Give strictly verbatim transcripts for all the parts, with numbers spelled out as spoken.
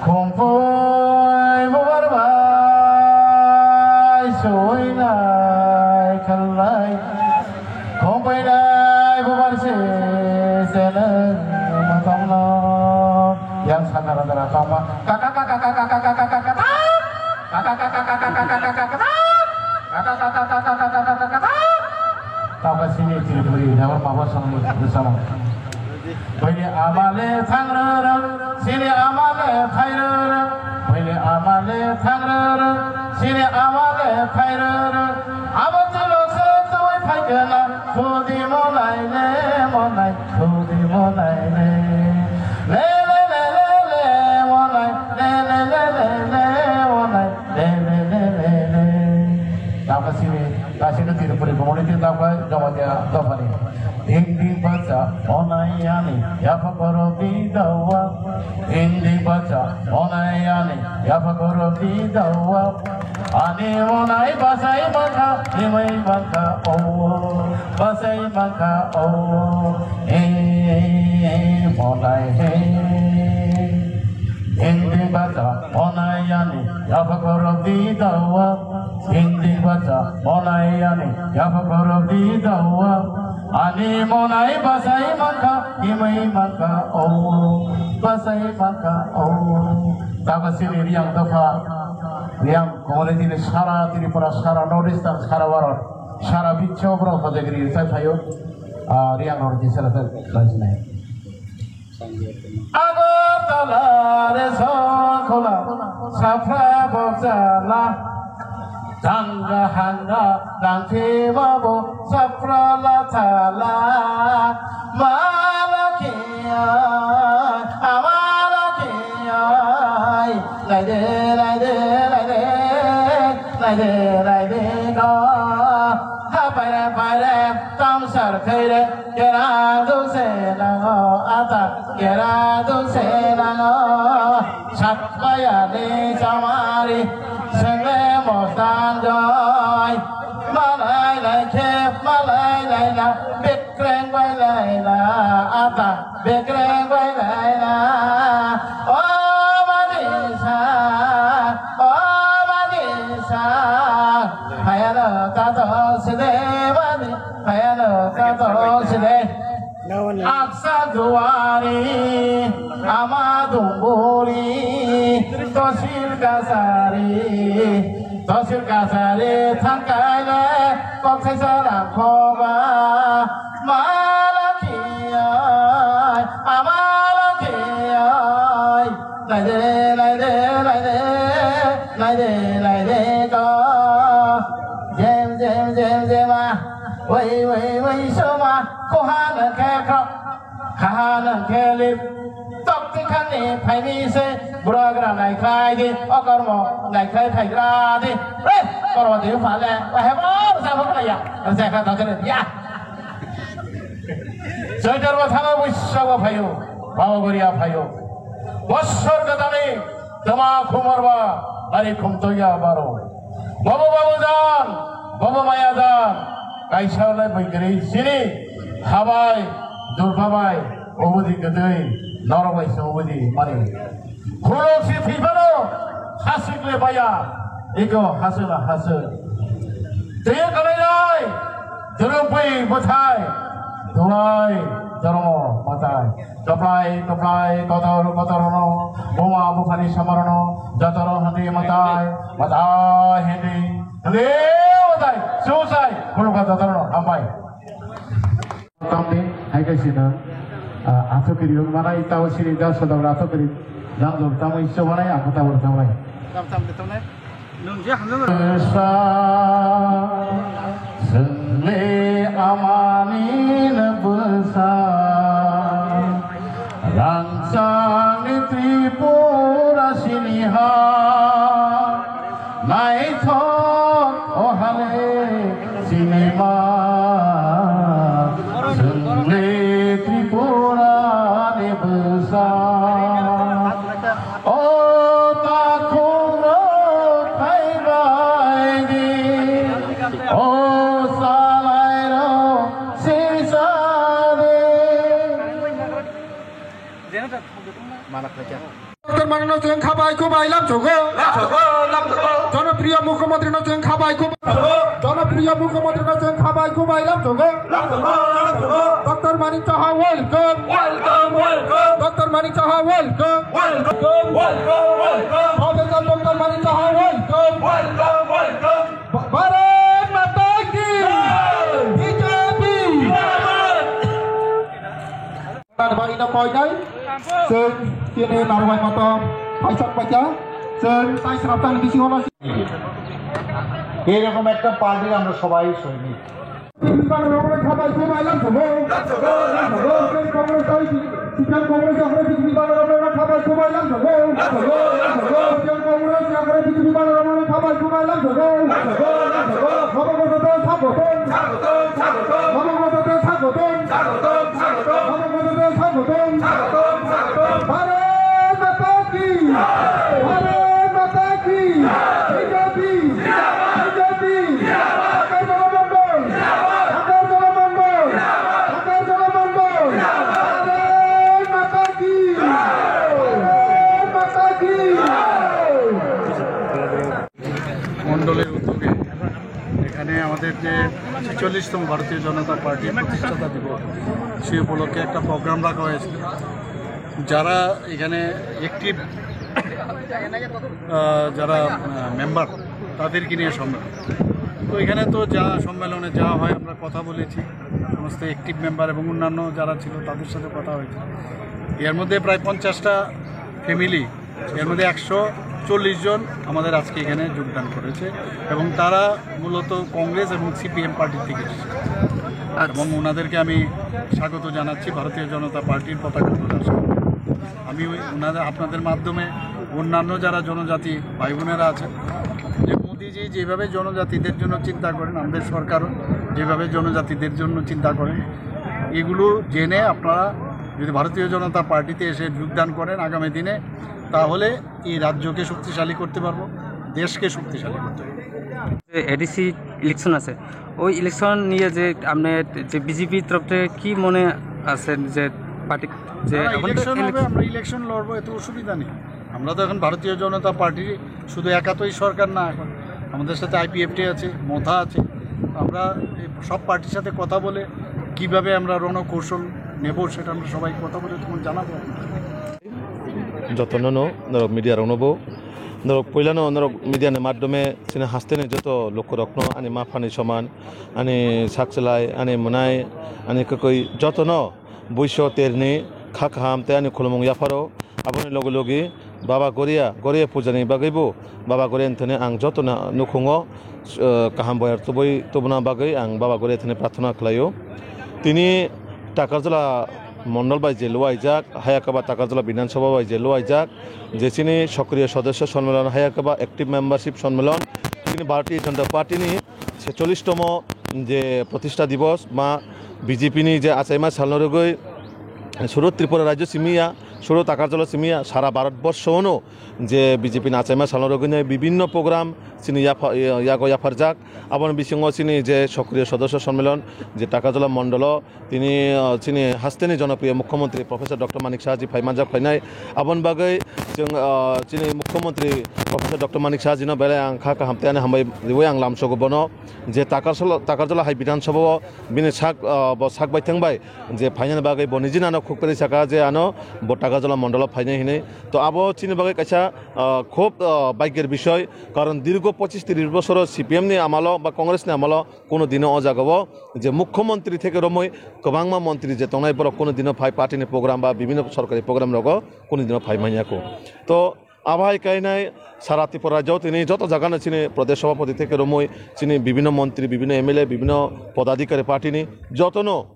Khumpui bubar bai suinai khalnai. Khumpui nai bubar si seneng matongno. Yang sana rada rada ma. Kaka kaka kaka kaka kaka kaka. Kaka kaka kaka kaka kaka kaka. Kaka kaka kaka kaka kaka kaka. Tauka sini Tripuri, dawa papa sangni bersama. Bini amale thangrara, sini amale phairara. Bini amale thangrara, sini amale phairara. Abo tilo se tuwi phaikana, thudi monai le monai, thudi monai le. Le le le le le monai, le le le le le monai, le le le le le. Tauka sini, kasino Tripuri community tauka Jamatia dophani. Ding ding bacha onai ani yapha koro bidawa. Ding ding bacha onai ani yapha koro bidawa. Ani monai basai mangkha, himai mangkha o, basai mangkha o. Eh, monai he. Ding ding bacha onai ani yapha koro bidawa. Ding ding bacha onai ani yapha koro bidawa. Ani monai basai mangkha, himai mangkha o, basai mangkha o. Tauka sini Riyang dopha, Riyang community ni sara Tripura, sara North Eastern, sara Bharat, sara biswo borok hojagiri sai phaio. Ah, Riyang rok ni sara sai khlaisnai. Agartala re Songkhla, Safra Bokchala, Danga Hanga, Dangkhe Babo, Safra Lathala, Malakhi, Amalakhi, Naide, naide, naide, naide, naide, no. Ha paire, paire, tamsar khaire, kera dukse nango, ata, kera dukse nango. Satmaya ni chamari, sengre mostan joi. Malai lai khe, malai lai na, bikreng bai lai na, ata. Bekreng bai lai na, o manisa, o manisa, phayano tato side mani, phayano tato side. Aksa duari, ama dumburi, tosil kasari, tosil kasari thangkaile, koksaisa rangkhoba. Malakhi oi, Amalakhi oi, naide, naide, naide, naide, naide ko. Jem, jem, jem, jema, wei, wei, wei, soma, koha nang khe kho, kaha nang khe lip. Tok tikhani phaini se, buragra nai khlai di, okormo nai khlai phaigra di. Re, kormo di phale, wahebo, sabo khlaiya, jakha thangkhe ya. Joitor bo thango, buisok bo phaio, babo goria phaio. Bosor gotani tama khumar ba, nari khumtoya baro. Bobo babu jan, bobo maya jan, kaisa le bwkri sini, habai, durbabai, obodi gotoi, norok bai se obodi mani. Khulok si thwi phano, hasik le baya, eko hasik na hasik. Twiyo kalainai, durupui bwthai, duai, dormo matai. Koplai, koplai, kotor, kotor no, buma buphani samar no, jotoro handi matai, matai hindi, hindi matai, susai, khulukha jotoro no, hambai. Tamni, hai kaisa no, ah, athukiri manai, tabo sini da sodok athukiri, jang jor tamai, sobanai, ang tabo tamai. Tam, tam, tam, tam. Nwng je hamjak. Bwsa, chwngni amani bwsa, rangchakni Tripura sini ha, naithok o hale. Sinima, chwngni Tripurani bwsa. O takhuk rok phaibai di, o salai rok sisa di. Doctor Manik no chwng khabai khubai lamsogo. Jonopriyo Mukhyamantri no chwng khabai khubai. Jonopriyo Mukhyamantri no chwng khabai khubai lamsogo. Doctor Manik Saha welcome. Welcome, welcome. Doctor Manik Saha welcome. Welcome, welcome, welcome. Professor Doctor Manik Saha welcome. Welcome, welcome. Bha-, Bharat Mata ki. Jai. B J P. Jindabad. Tar bai no koi nai. Chwng chini narwai mata phaisok paikha. Chwng tai sraptang bisingo no. এইরকম একটা পার্টির আমরা সবাই সৈনিক। Bini bagwi rok khabai khubai lamsogo. Lamsogo, lamsogo. Congress tai, Sipyang Congress hai bini bagwi rok khabai khubai lamsogo. Lamsogo, lamsogo. Sipyang Congress hai bini bagwi rok khabai khubai lamsogo. Lamsogo, lamsogo. Nabogorjate sagotom. Sagotom, sagotom. Nabogorjate sagotom. Sagotom, sagotom. Nabogorjate sagotom. Sagotom, sagotom. Bharat Mata ki. Jai. Bharat Mata ki. Jai. B J P. Jindabad. B J P. Jindabad. Agartala Mondol. Jindabad. Agartala Mondol. Jindabad. Agartala Mondol. Jindabad. Bharat Mata ki. Jai. Bharat Mata ki. Jai. মণ্ডলের উদ্যোগে এখানে আমাদের যে ছেচল্লিশতম ভারতীয় জনতা পার্টির প্রতিষ্ঠাতা দিবস, সেই উপলক্ষে একটা প্রোগ্রাম রাখা হয়েছিল। যারা এখানে অ্যাক্টিভ, যারা মেম্বার, তাদেরকে নিয়ে সম্মেলন। তো এখানে তো যা সম্মেলনে যা হয়, আমরা কথা বলেছি সমস্ত অ্যাক্টিভ মেম্বার এবং অন্যান্য যারা ছিল, তাদের সাথে কথা হয়েছে। এর মধ্যে প্রায় পঞ্চাশটা ফ্যামিলি, এর মধ্যে একশো চল্লিশ জন আমাদের আজকে এখানে যোগদান করেছে এবং তারা মূলত কংগ্রেস এবং সিপিএম পার্টির থেকে এসেছে। আচ্ছা। এবং ওনাদেরকে আমি স্বাগত জানাচ্ছি ভারতীয় জনতা পার্টির পতাকা ধরে আসা। আমি ওই ওনাদের, আপনাদের মাধ্যমে অন্যান্য যারা জনজাতি ভাই বোনেরা আছেন, যে মোদিজি যেভাবে জনজাতিদের জন্য চিন্তা করেন, আমাদের সরকারও যেভাবে জনজাতিদের জন্য চিন্তা করেন, এগুলো জেনে আপনারা যদি ভারতীয় জনতা পার্টিতে এসে যোগদান করেন আগামী দিনে, তাহলে এই রাজ্যকে শক্তিশালী করতে পারবো, দেশকে শক্তিশালী করতে পারবো। যে এডিসি ইলেকশন আছে, ওই ইলেকশন নিয়ে যে আপনি যে বিজেপির তরফ থেকে কি মনে আছেন যে পার্টি যে না, এখন তো ইলেকশন হবে, ইলেকশন আমরা ইলেকশন লড়বো, এতে অসুবিধা নেই। আমরা তো এখন ভারতীয় জনতা পার্টি, শুধু একা তো এই সরকার না, এখন আমাদের সাথে আইপিএফটি আছে, মথা আছে। আমরা এই সব পার্টির সাথে কথা বলে কিভাবে আমরা রণকৌশল নেব, সেটা আমরা সবাই কথা বলে তখন জানাবো। Jotono no norok media rokno bo norok puilano norok media ni madhyome chini hasteni joto lukurokno ani maphani soman, ani sakchalai, ani mwnai, ani kwkwi jotono buiso terni kha kaham tei ani khulumung yapharo. Aboni logi logi Baba Goria, Goria puja ni bagwi bo Baba Goria ni thani ang jotono nukhungo, eh, kaham boyar tubui tubuna bagwi ang Baba Goria thani prarthana khlaio. Tini Takarjala mondol bai je luaijak, Hayakaba Takarjala Bidhan Sabha bai je luaijak, je chini sokriyo sodosyo sonmilon, Hayakaba active membership sonmilon, chini Bharatiya Janata Party ni ছেচল্লিশতম je protistha divos ma B J P ni je achaima salno rwgwi suro Tripura rajyo simi ya, suro Takarjala simi ya, sara Bharat borsho no je B J P ni achaima salno rwgwi nai bibinno program chini yapha-, yago yapharjak. Aboni bisingo chini je sokriyo sodosyo sonmilon je Takarjala mondolo tini, ah, chini hasteni jonopriyo mukhyamantri Professor Doctor Manik Saha ji phai manjak phainai. Aboni bagwi chwng, ah, chini mukhyamantri Professor Doctor Manik Saha jino belai ang kha kaham tei ani hambai riwi ang lamsogo bono je Takarjala, Takarjala hai Bidhan Sabha o bini sak, ah, bo sak baithang bai je phainani bagwi bo niji nano khukpari saka je ano bo Takarjala mondolo phainai hinwi. To abo chini bagwi kaisa, ah, khub, ah, bhagyor bisoy, karon dirgo pochish trish bosoro C P M ni amalo ba Congress ni amalo kuno dino o jagao je mukhyamantri theke romwi kwbangma mantri je tongnai borok kuno dino phai party ni program ba bibhinno sorkari program rogo kuno dino phai manya kho. To abo hai kainai sara Tripura rajyo tini joto jagano chini Pradesh Sabhapati theke romwi chini bibhinno mantri, bibhinno M L A, bibhinno podadhikari party ni jotono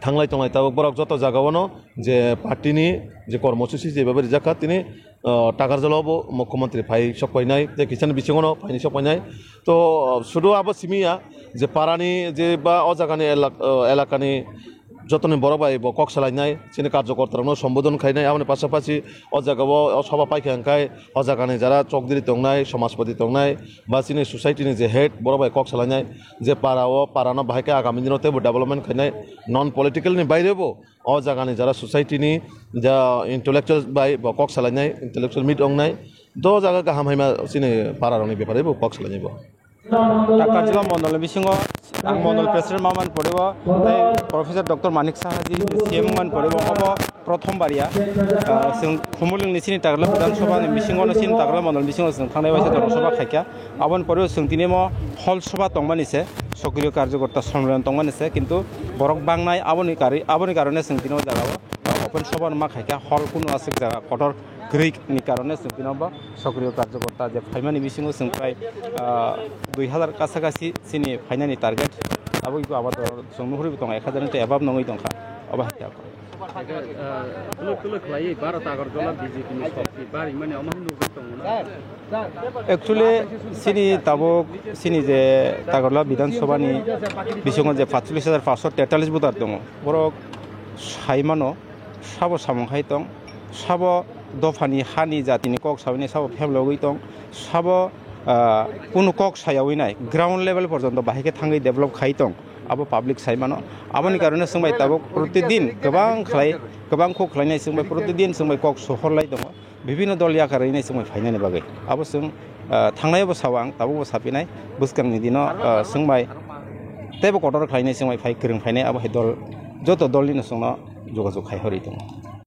thanglai tonglai tabuk borok joto jagao no je party ni je kormosuchi jebabe rijak kha tini o, Takarjalo bo mukhyamantri phai sok painai, tei kisani bisingono phaini sok painai. To, o, sudu abo simi ya je parani je ba o jagani elak-, o, elakani jotoni borok bai bo kok salainai, chini karjokortarokno sombodon khainai, aboni pasapasi o jagao o soba paikha hwnkhe o jagani jara chokdiri tongnai, somajpati tongnai, ba chini society ni je head borok bai kok salainai, je para o para no bahai khe agami dino teibo development khainai, non political ni baire bo o jagani jara society ni ja intellectual bai bo kok salainai, intellectual meet ongnai, do jaga kaham haima chini para rokni bepare bo kok salainai bo. Takarjala mondol ni bisingo ang mondol president ma man poribo tei Professor Doctor Manik Saha ji C M man poribo obo prothom baria, ah, chwng Khumulwng ni chini Takarjala Bidhan Sabha ni bisingo no chini Takarjala mondol bisingo chwng thangnai waisa jona sabha khaikha. Aboni pore chwng tini mo hall sabha tongmani se, sokriyo karjokorta sommilan tongmani se, kintu borok bangnai aboni kari-, aboni karone chwng tini o jaga o, ah, open sabha no ma khaikha, hall kunu aswk jaga kotor kwrwi ni karone chwng tini bo sokriyo karjokorta je phaimani bisingo chwng prai, ah, dui hazar kasa kasi chini phainani target. Abo iko abar chwng nuhuri bo tongo ek hazar ni above nongwi tongkha. Obo hai khe ako. Hwnkhe, ah, tuluk tuluk khlaiwi Bharat Agartala B J P ni sokti bari mani omo nugwi tongo na? Actually, chini tabuk chini je Takarjala Bidhan Sabha ni bisingo je patchollis hajar paanshot tetalis voter tongo, borok sai mano sabo samung khai tong, sabo dophani hani jatini kok sawi nai, sabo pheblogwi tong, sabo, ah, kunu kok sayawi nai, ground level porjonto bahai khe thangwi develop khai tong, abo public sai mano. Aboni karone chwng bai tabuk protidin kwbang khlai, kwbang kok khlainai chwng bai protidin chwng bai kok sohor lai tongo. Bibhinno dol yakarwi nai chwng bai phainani bagwi. Abo chwng, ah, thangnai bo sao ang, tabuk bo sapinai, bwskangni dino, ah, chwng bai teibo kotor khlainai chwng bai phai kwrwng phainai, abo hai dol, joto dol nino chwngno jogajog khai horwi tongo.